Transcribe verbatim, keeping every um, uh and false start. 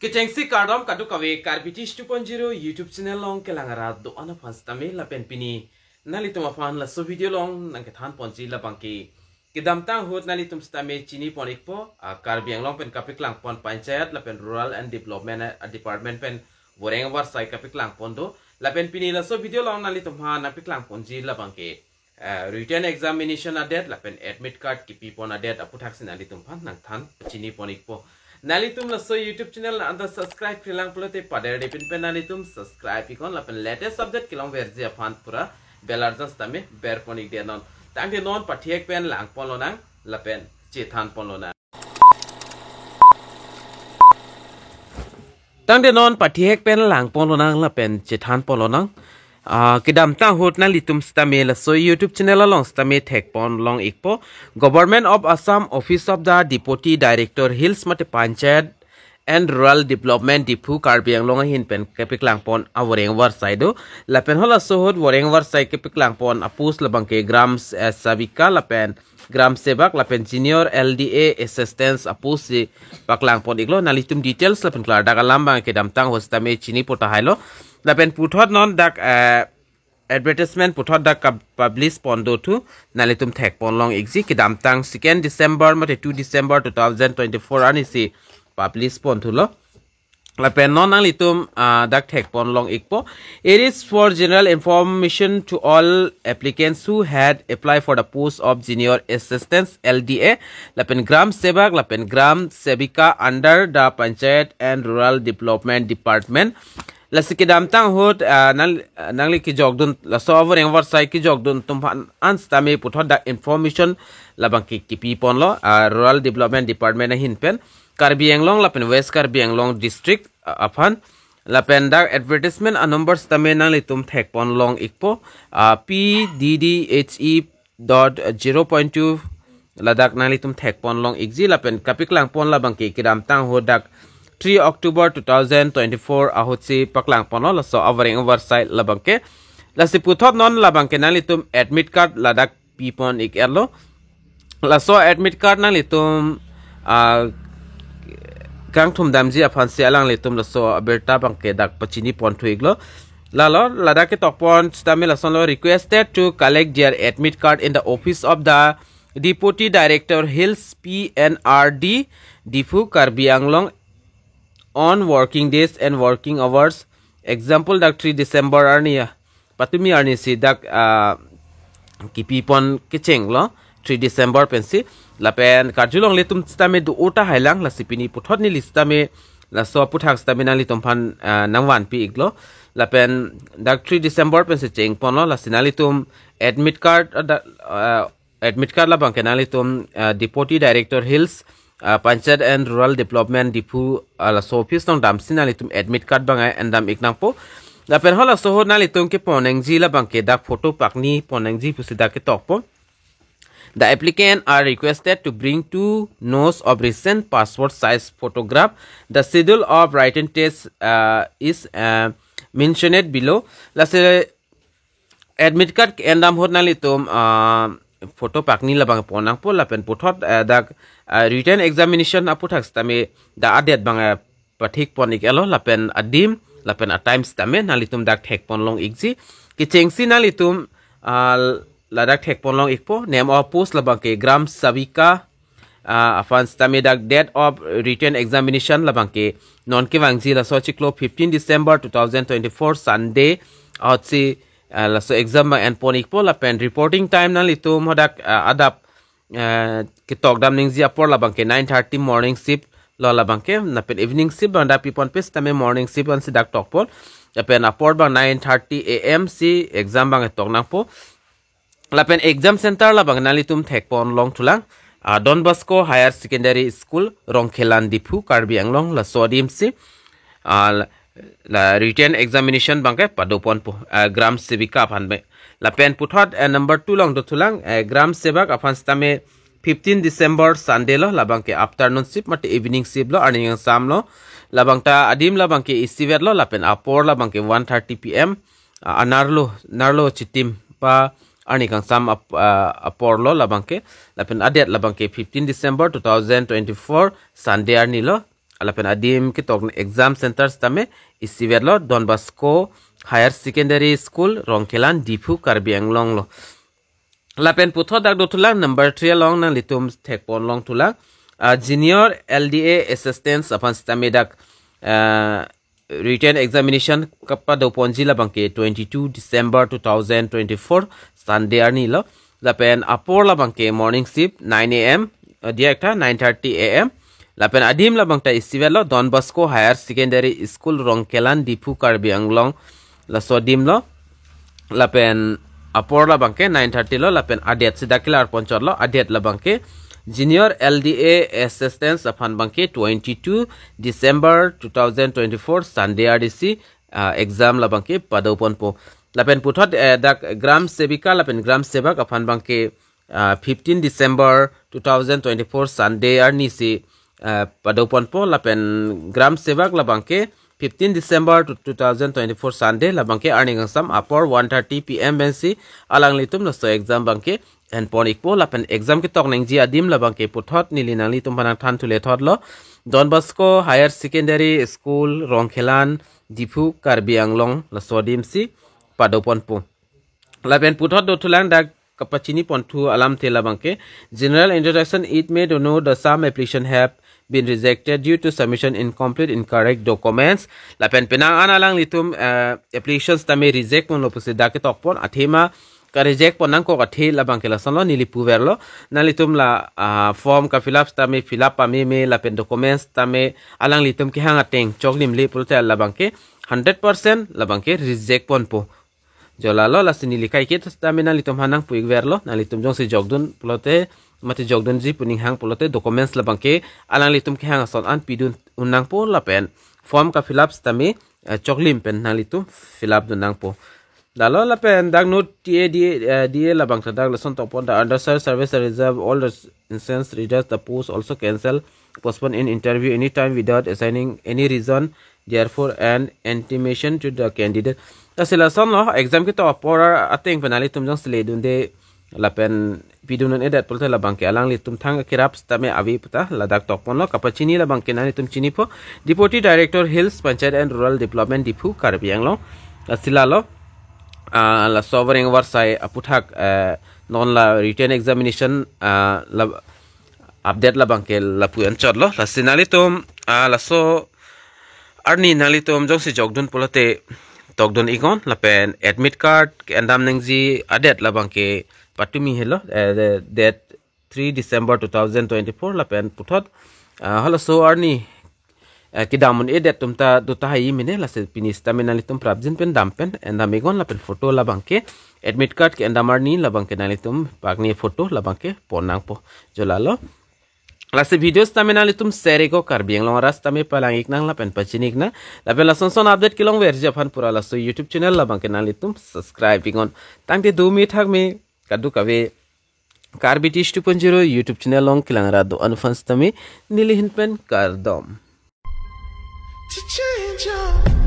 Kechengsi kardom kadokave Karbi Tish two point zero YouTube channel along kelang arat do-an aphan sitame lapen pini nanglitum aphan laso video along nangkethan ponji labangke kedamtang ahut nanglitum sitame chini pon ikpo, ah, Karbi Anglong pen kapeklang pon panchayat lapen rural and development, ah, department pen voreng avarsai kapeklang pon do. Lapen pini laso video along nanglitum aphan nangpeklang ponji labangke, ah, written examination adet lapen admit card kipi pon adet aputhak si nanglitum aphan nangthan chini pon ikpo. Nanglitum laso YouTube channel anta subscribe-krelang pulote pader de pin pen nanglitum subscribe iknon lapen latest update kelongverji aphan pura bell arjan sitame ber pon ikdet non. Tangte non pathek pen lang pon lonang lapen chethan pon lonang. Tangte non pathek pen lang pon lonang lapen chethan pon lonang. Ah, kedamtang ahut nanglitum sitame laso YouTube channel along sitame thek pon long ikpo. Government of Assam, Office of the Deputy Director Hills mate Panchayat and Rural Development Diphu Karbi Anglong ahin pen kepeklang pon avoreng avarsai do. Lapen halaso ahut voreng avarsai kepeklang pon a-post labangke Gram, eh, Sevika lapen Gram Sevak lapen Junior L D A Assistants a-post si paklang pon iklo. Nanglitum details lapen klardak alam abang kedamtang ahut sitame chini pon tahai lo. Lapen puthot non dak, eh, advertisement puthot dak ka-publish pon do thu nanglitum thek pon long ikji. Kedamtang second December mate two December two thousand twenty-four arni si publish pon thulo. Lapen non nanglitum, ah, dak thek pon long ikpo. It is for general information to all applicants who had applied for the post of Junior Assistants L D A lapen Gram Sevak lapen Gram Sevika under the Panchayat and Rural Development Department. Lasi kedamtang ahut, ah, nang, nangli kejokdun, laso avoreng avarsai kejokdun atum aphan sitame puthot dak information labangke kipi ponlo, ah, Rural Development Department ahin pen Karbi Anglong lapen West Karbi Anglong district, ah, aphan. Lapen dak advertisement a-number sitame nanglitum thek pon long ikpo, ah, P D D H E dot zero point two ladak nanglitum thek pon long ikji. Lapen kapeklang pon labangke kedamtang ahut dak three October two thousand twenty-four ahut si paklang ponlo laso avoreng avarsai labangke. Lasi puthot non labangke nanglitum admit card ladak pi pon ik-etlo. Laso admit card nanglitum, ah, kangthum damji aphan si alanglitum laso abirta abangke dak pachini pon thu iklo. Lalo, ladak ketok pon sitame lasonlo: requested to collect their admit card in the office of the Deputy Director Hills P N R D, Diphu, Karbi Anglong, on working days and working hours. Example, dak three December arni ya, patumi arni si dak, ah, kipi pon kechenglo, three December pensi. Lapen karjulongle atum sitame do-o tahai lang, lasi pini puthot neli sitame laso aputhak sitame nanglitum aphan, ah, nangvanpi iklo. Lapen dak three December pensi cheng ponlo, lasi nanglitum admit card, ah, da, ah, admit card labangke nanglitum, ah, Deputy Director Hills, ah, Panchayat and Rural Development Diphu, ah, laso office along damsi nanglitum admit card abang, ah, endam ik nangpo. Lapen halaso ahut nanglitum kepon nangji labangke dak photo pakni pon nangji pusi dak ketok pon. The applicant are requested to bring two nos of recent passport size photograph. The schedule of written test, ah, is, ah, mentioned below. Lasi admit card endam ahut nanglitum, ah, photo pakni labang pon nangpo, lapen puthot, ah, dak, ah, written examination aputhak sitame dak a-date abang, ah, pathik pon ik-etlo, lapen adim lapen a-time sitame nanglitum dak thek pon long ikji. Kechengsi nanglitum, ah, ladak thek pon long ikpo. Name of post labangke Gram Sevika, ah, aphan sitame dak date of written examination labangke non kevangji laso chiklo fifteen December two thousand twenty-four Sunday ahut si, ah, laso exam abang en pon ikpo. Lapen reporting time nanglitum hadak, ah, adap, ah, ketok dam nangji apor labangke nine thirty morning shift lo labangke, lapen evening shift abang dak pi ponpe sitame morning shift ansi dak tok pon. Lapen apor abang nine thirty A M si exam abang ketok nangpo. Lapen exam center labang nanglitum thek pon long thulang, ah, Don Bosco Higher Secondary School, Rongkhelan, Diphu, Karbi Anglong, laso adim si, ah, la, la written examination abangke pado ponpo, ah, Gram Sevika aphan abang. Lapen puthot, eh, number two along do thulang, eh, Gram Sevak aphan sitame fifteen December Sunday lo, labangke afternoon shift mate evening shift lo, arni kangsam lo. Labang ta adim labangke isivet lo, lapen apor labangke one thirty P M, ah, anerlo, nerlo chitim pa arni kangsam ap-, ah, apor lo labangke. Lapen a-date labangke fifteen December two thousand twenty-four Sunday arni lo. Lapen adim ketok exam center sitame isivetlo Don Bosco Higher Secondary School, Rongkhelan, Diphu, Karbi Anglong lo. Lapen puthot dak dothulang number three along nanglitum thekpon longthulang. Ah, Junior L D A Assistants aphan sitame dak, ah, written examination kapadoponji labangke twenty-two December two thousand twenty-four Sunday arni lo. Lapen apor labangke morning shift nine a m, ah, diak tha nine thirty a m. Lapen adim labangta isivetlo Don Bosco Higher Secondary School, Rongkhelan, Diphu, Karbi Anglong, laso adim lo. Lapen apor labangke nine thirty lo, lapen adet si dak kelar ponchotlo, adet labangke Junior L D A Assistants aphan abangke twenty-two December two thousand twenty-four Sunday arni si, ah, exam labangke padoponpo. Lapen puthot, eh, dak Gram Sevika lapen Gram Sevak aphan abangke, ah, fifteen December two thousand twenty-four Sunday arni si, ah, padoponpo. Lapen Gram Sevak labangke fifteen December two thousand twenty-four Sunday labangke arni kangsam apor one thirty p m pensi alanglitum laso exam abangke enpon ikpo. Lapen exam ketok nangji adim labangke puthot neli nanglitum aphan nangthan thule thotlo, Don Bosco Higher Secondary School, Rongkhelan, Diphu, Karbi Anglong, laso adim si padoponpo. Lapen puthot dothulang dak kapachiniponthu alamthe labangke, general introduction. It may denote the some application have been rejected due to submission incomplete, incorrect documents. Lapen penang an alanglitum, eh, applications tame reject ponlo pusi dak ketokpon, athema ka reject pon nangkok athe labangke lasonlo neli puverlo. Nanglitum la, ah, form ka fill up tame fill up pameme lapen documents tame alanglitum kehang ateng choklimle pulote labangke hundred percent labangke reject ponpo. Jo lalo, lasi neli kaiketa sitame nanglitum aphan nangpu ikverlo, nanglitum jongsi jokdun pulote, mate jokdunji pu ning hang pulote documents labangke alanglitum kehang ason an pidun un nangpo lapen form ka fill up sitame, eh, choklim pen nanglitum fill up dun nangpo. Lalo lapen dak note T A D A, eh, D A labangta dak lason tokpon, the undersigned service reserve all the instance readers the post also cancel, postpone in interview anytime without assigning any reason, therefore an intimation to the candidate. Lasi lasonlo exam ketok apor ateng pen nanglitum jongsi ledunde lapen pidun un-edet pulote labangke alanglitum thang kerap sitame ave puta ladak tokponlo. Kapachini labangke nanglitum chinipo, Deputy Director Hills Panchayat and Rural Development, Diphu, Karbi Anglong. Lasi lalo, ah, laso avareng avarsai aputhak, eh, non la written examination, ah, la update labangke lapu-an chotlo. Lasi nanglitum, ah, laso arni nanglitum jongsi jokdun pulote tokdun iknon lapen admit card ke-endam nangji adet labangke patumi helo, eh, date three December two thousand twenty-four lapen puthot, ah, halaso arni, eh, kedam un-edet atumta dota hai mene, lasi pini sitame nanglitum prapjin pen dam pen endam iknon lapen photo labangke admit card ke-endam arni labangke nanglitum pakni photo labangke pon nangpo. Jo lalo. Lasi video sitame nanglitum share iknon, Karbi Anglong arat sitame palang iknang lapen pachini iknang. Lapen lasonson update kelongverji aphan pura laso YouTube channel labangke nanglitum subscribe iknon. Tangte do me thak me, kadokave Karbi Tish two point zero YouTube channel along kelang rat do-an aphan sitame neli ahin pen kardom. To change up.